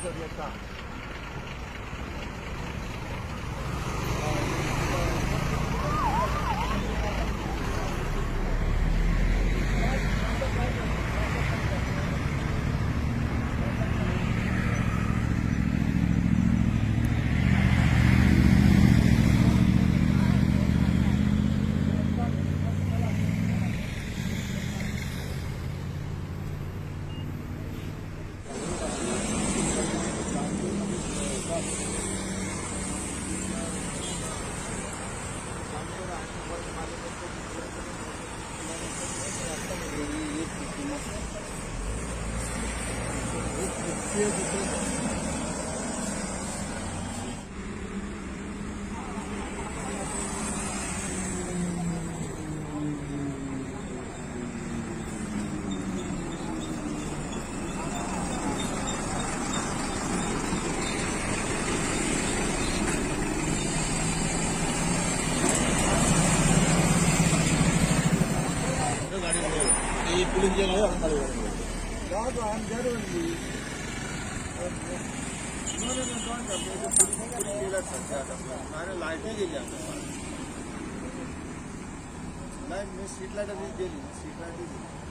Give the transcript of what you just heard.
येता. Dog, I'm there only. No, don't come. Police गेला सध्या आता. अरे, लाईटही गेली आता. लाईट मी स्ट्रीट लाईट गेली, स्ट्रीट लाईटही गेली.